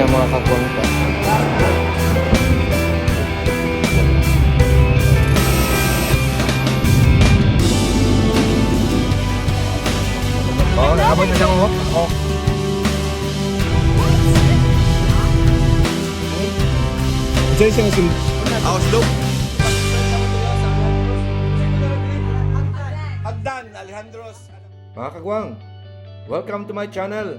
na, mga kagwang pa. Oo, nakabot na siya mo. Oh. Diyan siya sim. House look. Hagdan, Alejandros. Mga kagwang, welcome to my channel.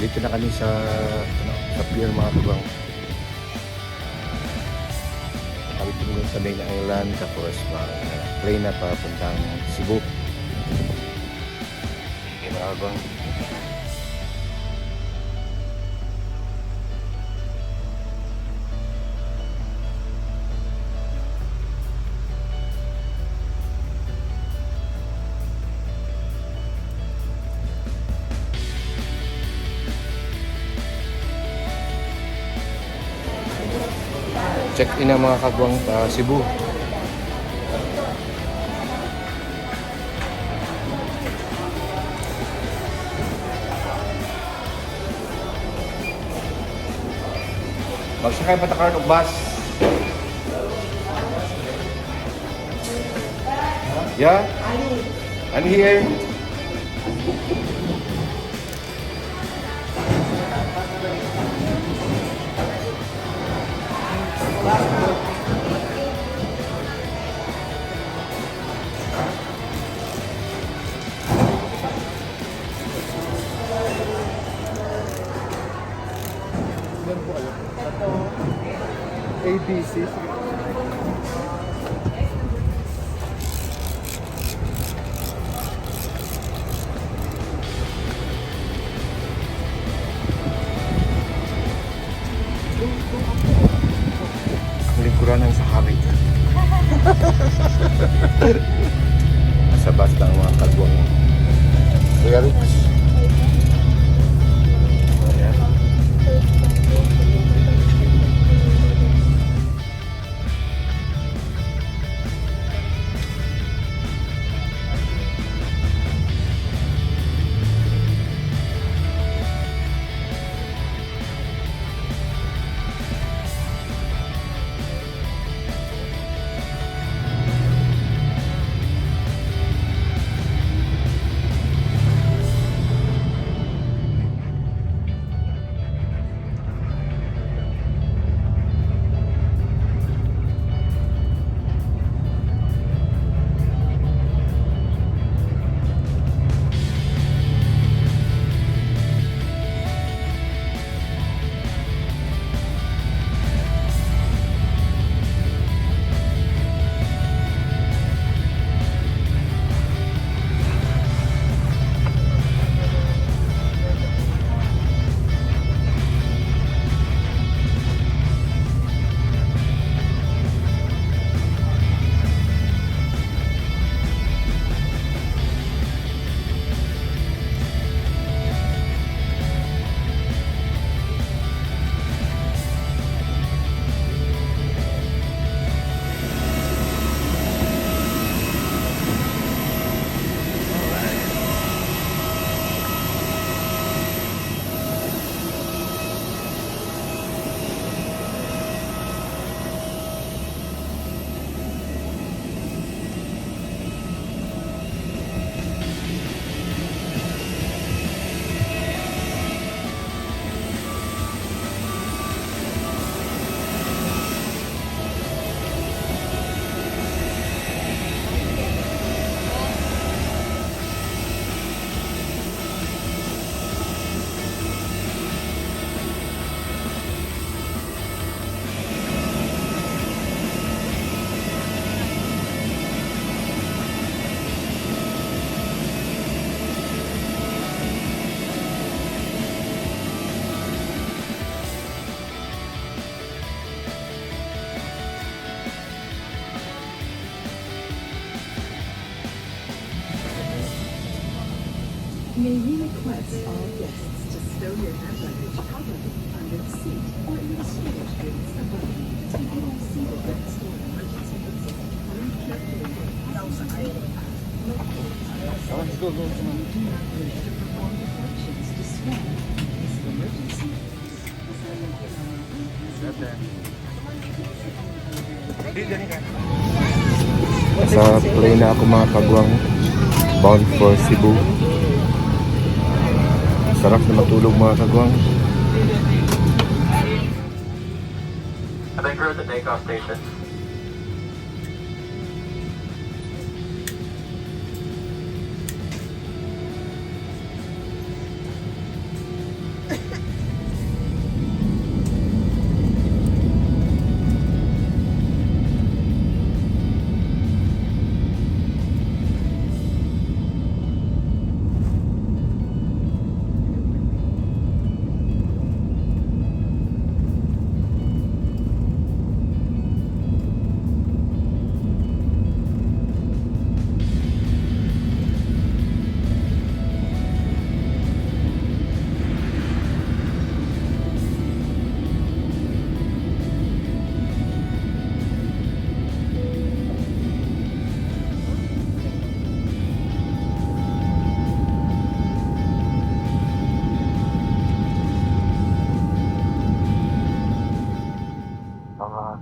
Nandito na kami sa ano, sa pier, mga kagwang. Kami tumulong sa main island, tapos mag plane na papuntang Cebu. Okay, mga kagwang. Check in ang mga kagwang pa Cebu. Magsakay pa ta karon og bus. Yeah? I'm here. A, B, C. Ang lingkuranan sa hari. Sa bus lang, mga kagwang. Kuya Rich. Ayan. May we request all guests to stow your hand luggage properly under the seat or in the storage bins above you to begin seated at the store emergency exit. Read carefully Let's go, go. You do not wish to perform the functions described in case of emergency. Sa plane na ako, mga kagwang, bound for Cebu. Sarap na matulog, mga kagwang. I think we're at the takeoff station.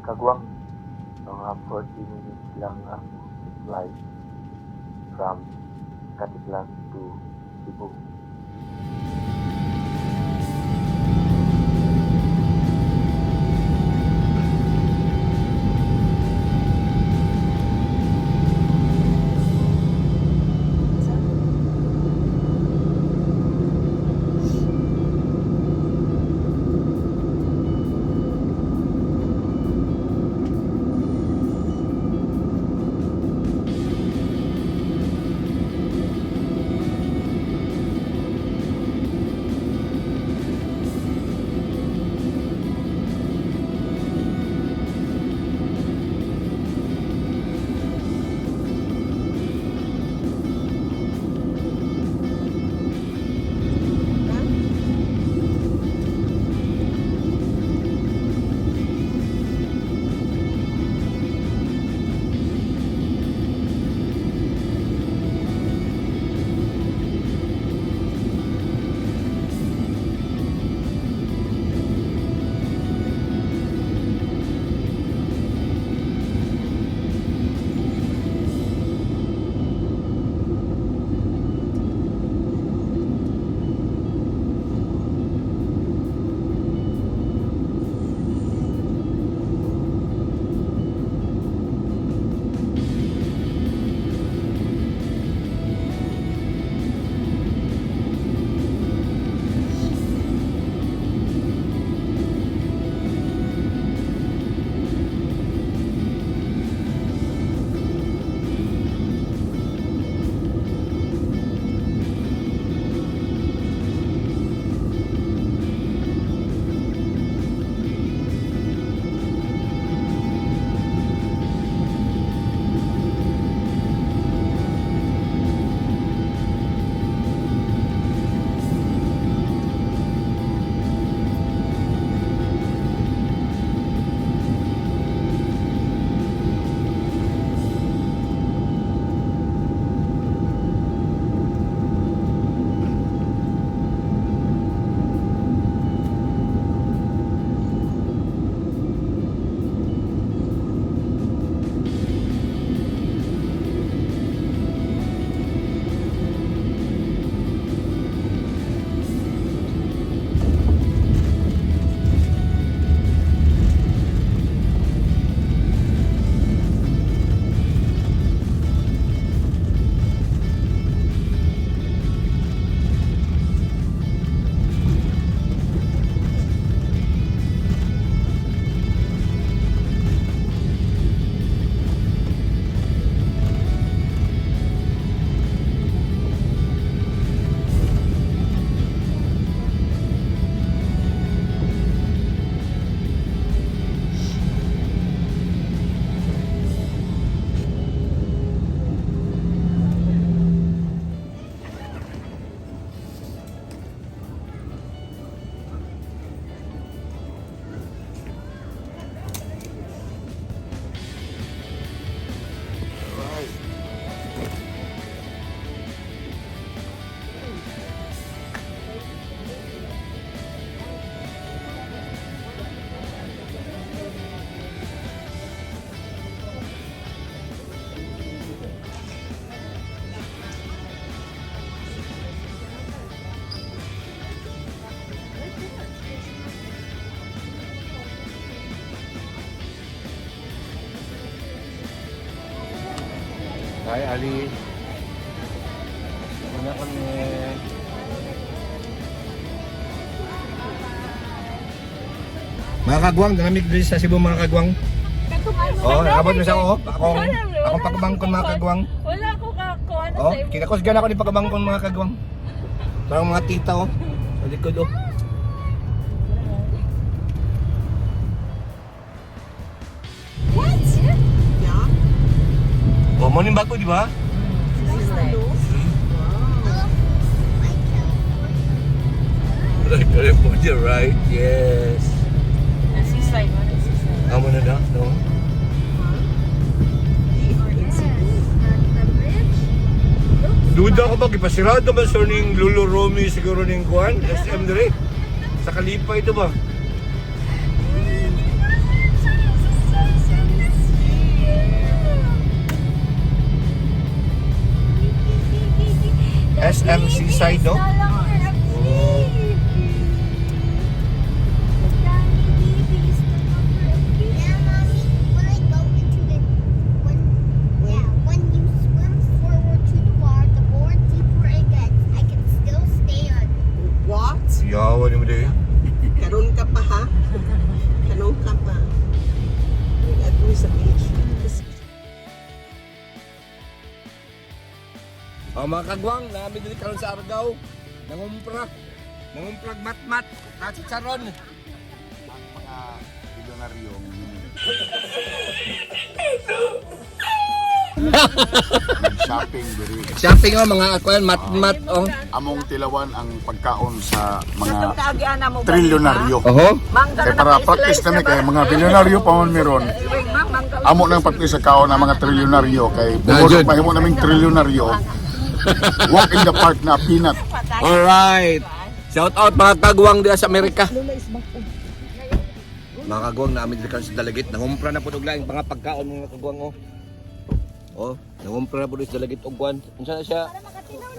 Kagwang, mga 40 minutes lang ang flight from Caticlan to Cebu. Hi, Ali. Muna kami. Mga kagwang, dinamig din sa Cebu, mga kagwang. Oh, nakabot mo sa ako. Akong pagkabangkon, mga kagwang. Wala ko ka kung ano Oh, sa imo. kinakusgan ako ni pagkabangkon, mga kagwang. Parang mga tita, oh. Sa likod, oh. What? Yeah. Oh, mo bago, di ba? Like California, right? Yes. Seaside, ano seaside? Amo na na, no? We are in Cebu. Duda ko ba, gipasirado ba sir ning Lulu Romy siguro ning Kuan? SM dire? Sa Kalipa ito ba? SM Seaside, no? No longer a baby. Daddy, baby is no longer a baby. Yeah, Mommy, when I go into the when yeah, when you swim forward to the water, the more deeper it gets, I can still stay on. What? Yawa ni mo di. Karon ka pa ha? Karon ka pa. At sa beach. Oh, mga kagwang, namin dili karon sa Argao. Nangumpra. Nangumprag matmat. Nachicharon. Ang mga milyonaryo. Shopping diri. Shopping oh, mga akuan, matmat oh. Among tilawan ang pagkaon sa mga Kaagian na mo. trilyonaryo. Oho. Mangga Kay para practice kami kay mga bilyonaryo pa man meron. Amo nang practice sa kaon ang mga trilyonaryo kay Na, bukod Jud. mahimo naming trilyonaryo. Walk in the park na peanut. Alright. Shout out mga kagwang diya sa Amerika. Mga kagwang, namin dili karon sa Dalagit. Nangumpra na po og laing mga pagkaon mga kagwang oh. Oh, nangumpra na po sa Dalagit og kwan. Unsa na siya?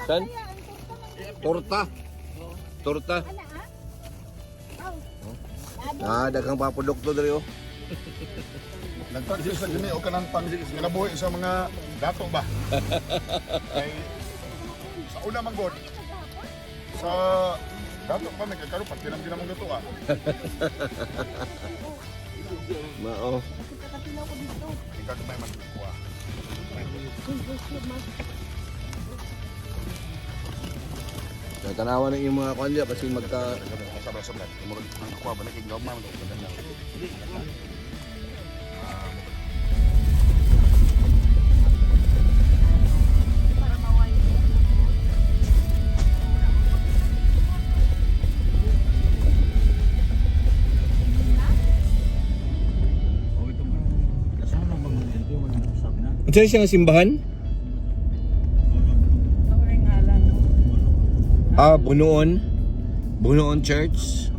San? Torta. Torta. Ah, daghang pa produkto diri oh. Nagpractice na gini o kanang pang kinabuhi sa mga dato ba. Kay sa una man god sa dato pa may kay karon pag tinam ginamong dato ah. Mao. Ikaw gamay man kuha. Tanawa na yung mga kwan diya kasi magka Sabra sabra. Murag ang kuha balik kay gamay man to. Unsa siya nga simbahan? Ah, Bunuon. Bunuon Church.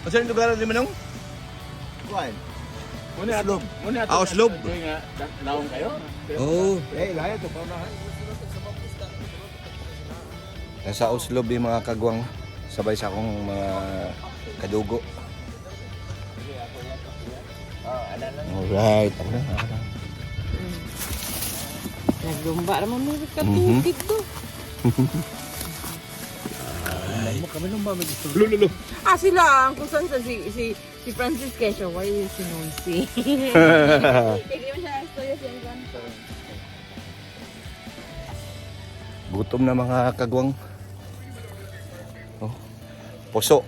Unsa yung lugar ni Manong? Kuan. Ah, Oslob. Oo. Eh, lahat to paunahan. Nasa Oslob yung mga kagwang sabay sa akong mga kadugo. Alright, ako na, ako na. Naglumba naman mo katukit do. Lululu. Ah, sila ang kung saan sa si, si, si Francis Kesho. Why is he noisy? Hindi mo siya istorya sa Encanto. Gutom na mga kagwang. Oh, puso.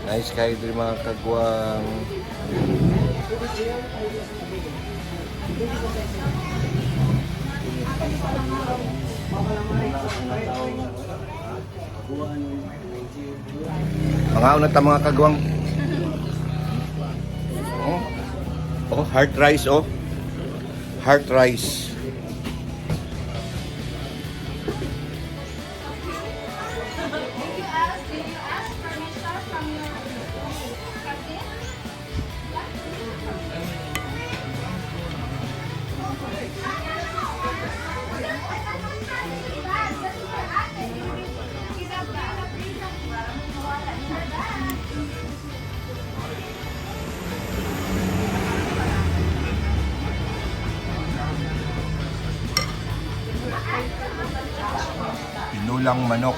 Nice kayo diri mga kagwang. Mga una ta mga kagwang. Oh. Oh, heart rice oh. Heart rice. Did you ask permission from your cousin? Pinulang manok.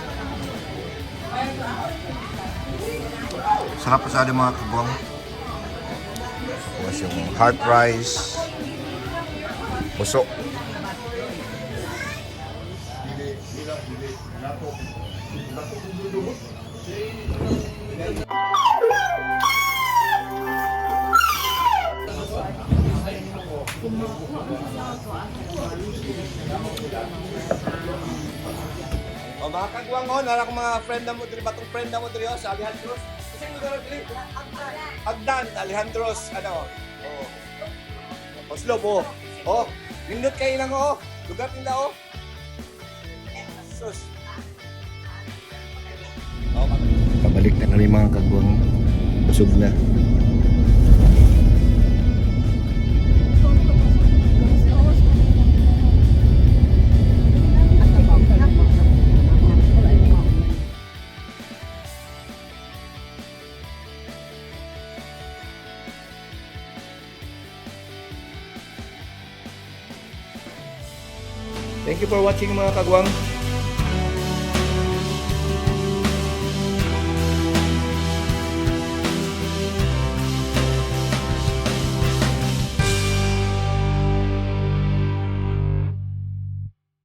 Sarap pa sa mga kagwang. Tapos yung heart rice. Puso. O mga kagwang oh, nara akong mga friend na mo diri, batong friend na mo diri oh, sa Alejandros. Kasi yung lugar diri? Agdan, Alejandros, ano. Oh. Oslo oh. Oh, nindot kay lang oh. Lugar nila oh. Sus. Oh, pabalik na kami, mga kagwang. Busog na. Thank you for watching, mga kagwang.